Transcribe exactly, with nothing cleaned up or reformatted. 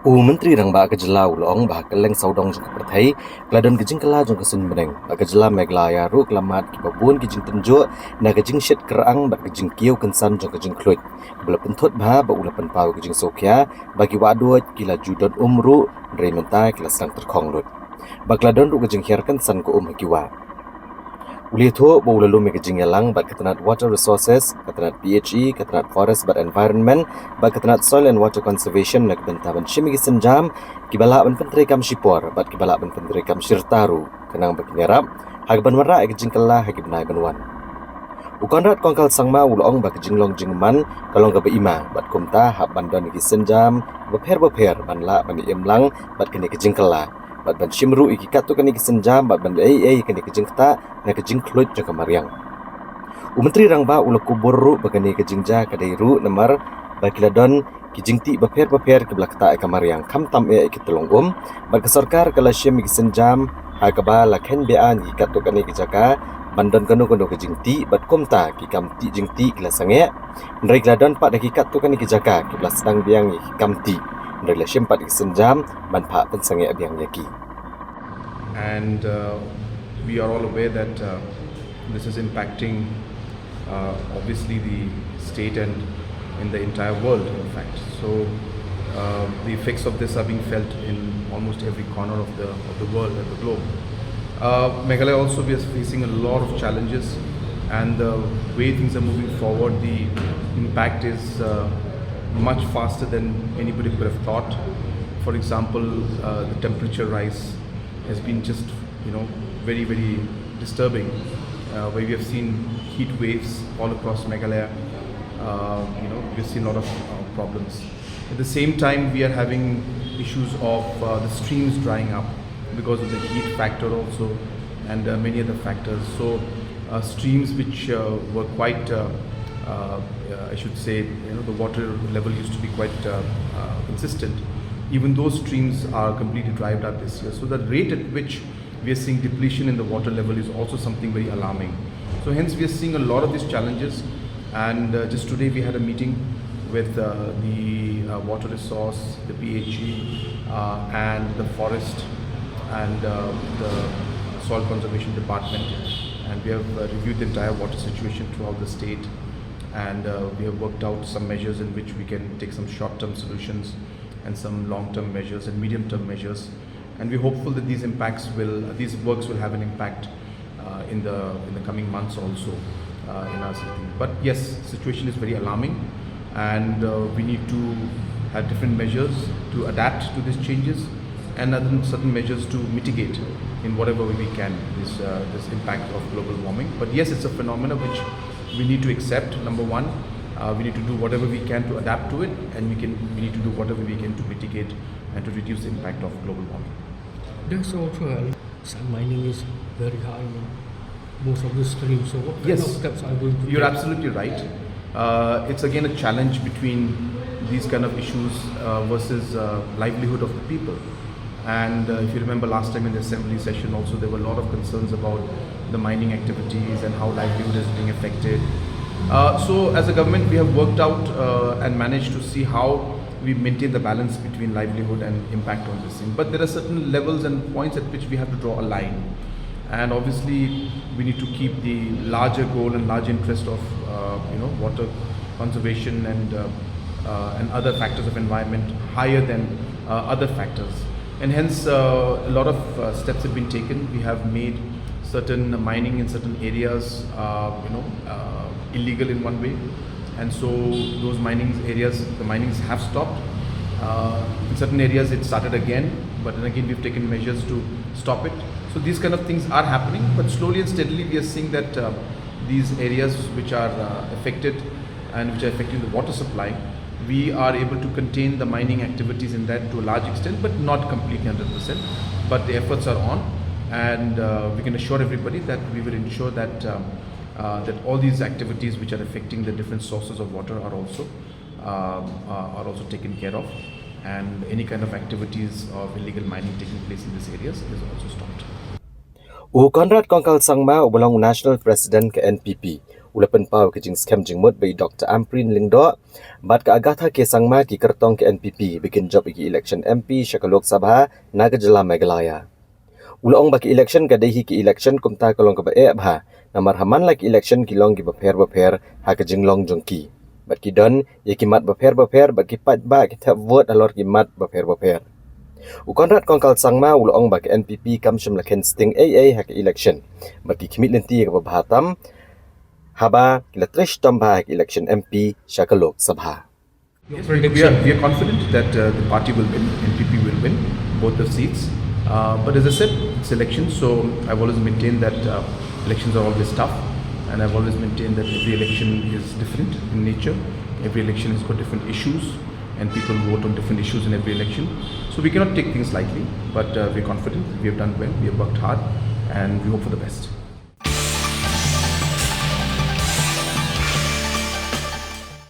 U Myntri Rangbah ka jylla u la ong ba ha kylleng sawdong jong ka pyrthei ka la don ka jingkylla jong ka suiñbneng, bad ka jylla Meghalaya ruh ka la mad kiba bun ki jingtynjuh na ka jingshit kyrang bad ka jingkiew kynsan jong ka jingkhluit, kaba la pynthut bha ba u la pynpaw ka jingsngewkhia ba ki wahduid ki la ju don um ruh, hynrei mynta ki la sdang tyrkhong lut. Ba ka la don ruh ka jinghiar kynsan ka um ha ki wah. U la ïathuh ba u la lum ïa ka jingïalang bad ka tnat Water Resources, ka tnat P H E, ka tnat Forest bad Environment, bad ka tnat Soil and Water Conservation na ka bynta ban shim ïa ki sienjam kiba lah ban pyntreikam shipor bad kiba lah ban pyntreikam shirta ruh, khnang ba kin ïarap ha kaban wanrah ïa ka jingkylla ha ki bnai ban wan. U Conrad Kongkal Sangma u la ong ba ka jinglong jingman ka long kaba ima, bad kumta hap ban don ïa ki sienjam bapher bapher ban lah ban ïaimlang bad kane ka jingkylla, bad ban shim ruh ïa ki katto katne ki sienjam bad ban ei ei kane ka jingktah na ka jingkhluit jong ka mariang. U Myntri Rangbah u la kubur ruh ba kane ka jingjia ka dei ruh namar ba ki la don ki jingtih bapher bapher kiba la ktah ïa ka mariang, khamtam eh ïa ki tyllong um, bad ka sorkar ka la shim ïa ki sienjam ha kaba la kheiñ beaiñ ïa ki katto katne ki jaka ban don kano kano ka jingtih, bad kumta ki kam tih jingtih ki la sangeh. Hynrei ki la don pat ha ki katto katne ki jaka kiba la sdang biang ïa ki kam tih, hynrei la shim pat ïa ki sienjam ban phah pynsangeh biang ïa ki. And uh, we are all aware that uh, this is impacting uh, obviously the state and in the entire world, in fact. So uh, the effects of this are being felt in almost every corner of the, of the world, of the globe. Uh, Meghalaya also, we are facing a lot of challenges, and the way things are moving forward, the impact is uh, much faster than anybody could have thought. For example, uh, the temperature rise has been just, you know, very, very disturbing, uh, where we have seen heat waves all across Meghalaya. Uh, you know, we've seen a lot of uh, problems. At the same time, we are having issues of uh, the streams drying up because of the heat factor also, and uh, many other factors. So uh, streams which uh, were quite, uh, uh, uh, I should say, you know, the water level used to be quite uh, uh, consistent. Even those streams are completely dried up this year. So the rate at which we are seeing depletion in the water level is also something very alarming. So hence we are seeing a lot of these challenges. And uh, just today we had a meeting with uh, the uh, water resource, the P H E, uh, and the forest and uh, the soil conservation department. And we have uh, reviewed the entire water situation throughout the state. And uh, we have worked out some measures in which we can take some short-term solutions and some long-term measures and medium-term measures. And we're hopeful that these impacts will, these works will have an impact uh, in the in the coming months also uh, in our city. But yes, situation is very alarming, and uh, we need to have different measures to adapt to these changes, and other certain measures to mitigate in whatever way we can this uh, this impact of global warming. But yes, it's a phenomena which we need to accept. Number one, uh, we need to do whatever we can to adapt to it, and we can we need to do whatever we can to mitigate and to reduce the impact of global warming. There's also uh, some mining is very high in most of the streams. So what kind Yes. of steps are going to You're take? Absolutely right. Uh, it's again a challenge between these kind of issues uh, versus uh, livelihood of the people. And uh, if you remember last time in the assembly session also, there were a lot of concerns about the mining activities and how livelihood is being affected. Uh, so as a government, we have worked out uh, and managed to see how we maintain the balance between livelihood and impact on this thing. But there are certain levels and points at which we have to draw a line. And obviously, we need to keep the larger goal and large interest of uh, you know, water conservation and uh, uh, and other factors of environment higher than uh, other factors. And hence, uh, a lot of uh, steps have been taken. We have made certain mining in certain areas, uh, you know, uh, illegal in one way. And so those mining areas, the minings have stopped. Uh, in certain areas, it started again, but then again, we've taken measures to stop it. So these kind of things are happening, but slowly and steadily, we are seeing that uh, these areas which are uh, affected and which are affecting the water supply, we are able to contain the mining activities in that to a large extent, but not completely one hundred percent. But the efforts are on, and uh, we can assure everybody that we will ensure that um, uh, that all these activities which are affecting the different sources of water are also um, uh, are also taken care of, and any kind of activities of illegal mining taking place in these areas is also stopped. U Conrad Kongkal Sangma uba long u National President ka N P P U la pynpaw ka jingskhem jingmut ba i Doctor Ampareen Lyngdoh bad ka Agatha K Sangma ki kyrtong ka N P P ba kin jop ïa ki election M P sha ka Lok Sabha na ka jylla Meghalaya. U la ong ba ka election ka dei hi ka election kumta ka long kaba eh bha, namar ha man la ki election ki long kiba pher bapher ha ka jinglong jong ki. Bad ki don ïa ki mat bapher bapher bad ki paidbah ki thep vote halor ki mat bapher bapher. U Conrad Kongkal Sangma u la ong ba ka N P P kam shym la khein sting ei ei ha ka election bad ki khmih lynti ïa kaba bha tam haba ki la trei shitom bha ha ka election M P sha ka Lok Sabha. Yes, we, we, are, we are confident that uh, the party will win, N P P will win both the seats. Uh, but as I said, it's elections, so I've always maintained that uh, elections are always tough, and I've always maintained that every election is different in nature. Every election has got different issues, and people vote on different issues in every election. So we cannot take things lightly, but uh, we're confident that we have done well, we have worked hard, and we hope for the best.